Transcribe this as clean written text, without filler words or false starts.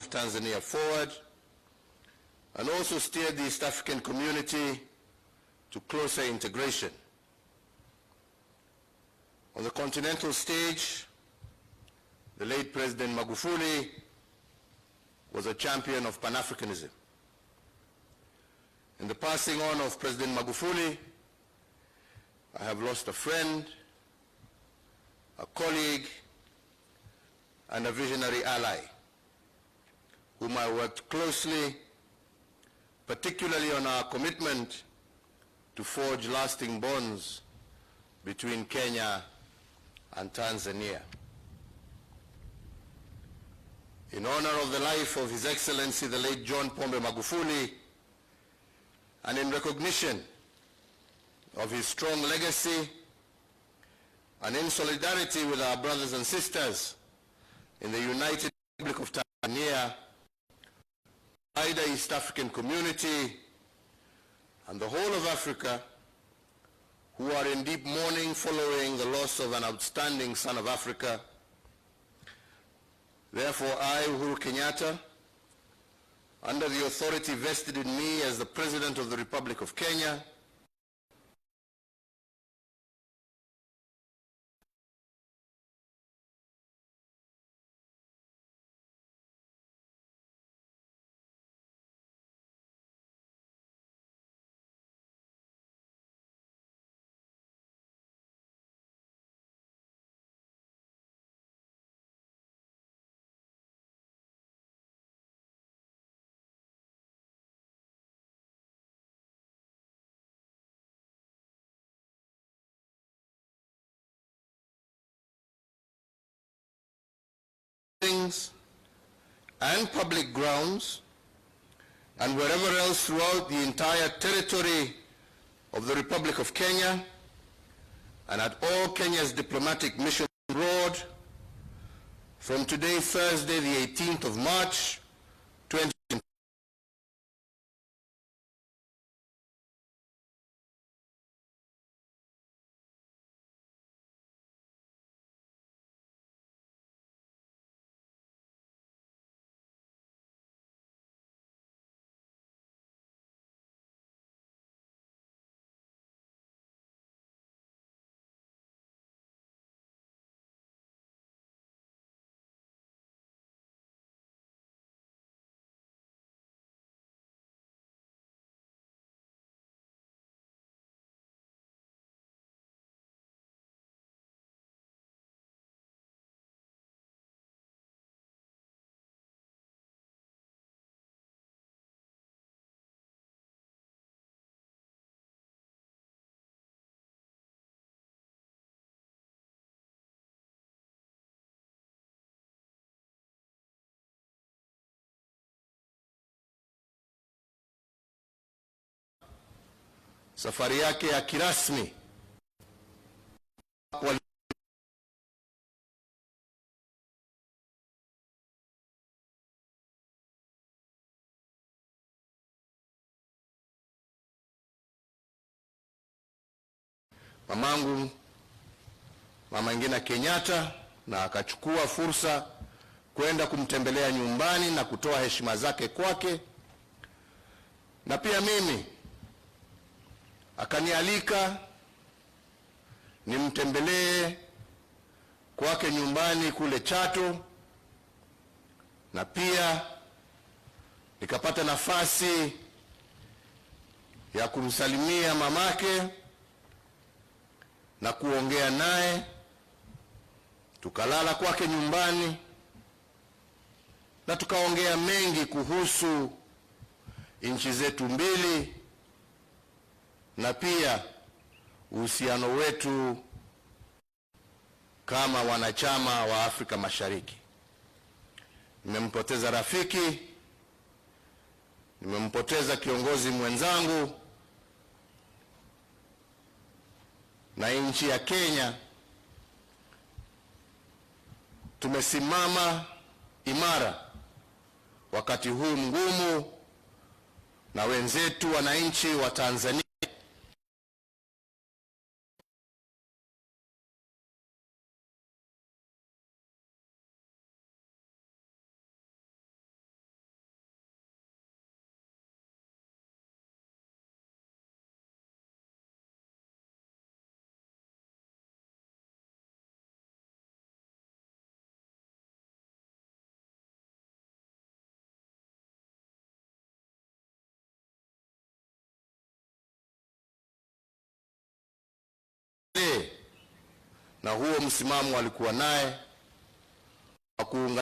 Tanzania forward and also steered the East African community to closer integration. On the continental stage, the late President Magufuli was a champion of Pan-Africanism. In the passing on of President Magufuli, I have lost a friend, a colleague, and a visionary ally whom I worked closely, particularly on our commitment to forge lasting bonds between Kenya and Tanzania. In honor of the life of His Excellency the late John Pombe Magufuli, and in recognition of his strong legacy, and in solidarity with our brothers and sisters in the United Republic of Tanzania, wider East African community, and the whole of Africa, who are in deep mourning following the loss of an outstanding son of Africa. Therefore, I, Uhuru Kenyatta, under the authority vested in me as the President of the Republic of Kenya, and public grounds, and wherever else throughout the entire territory of the Republic of Kenya, and at all Kenya's diplomatic missions abroad, from today, Thursday, the 18th of March, 2020, safari yake ya kirasmi mamangu Mama Ngina Kenyatta, na akachukua fursa kwenda kumtembelea nyumbani na kutoa heshima zake kwake, na pia mimi akanialika nimtembelee kwake nyumbani kule Chato, na pia nikapata nafasi ya kumsalimia mamake na kuongea naye. Tukalala kwake nyumbani na tukaongea mengi kuhusu nchi zetu mbili na pia uhusiano wetu kama wanachama wa Afrika Mashariki. Nimempoteza rafiki, nimempoteza kiongozi mwenzangu, na nchi ya Kenya tumesimama imara wakati huu mgumu na wenzetu wananchi wa Tanzania. Na huo msimamo alikuwa naye wa kuunga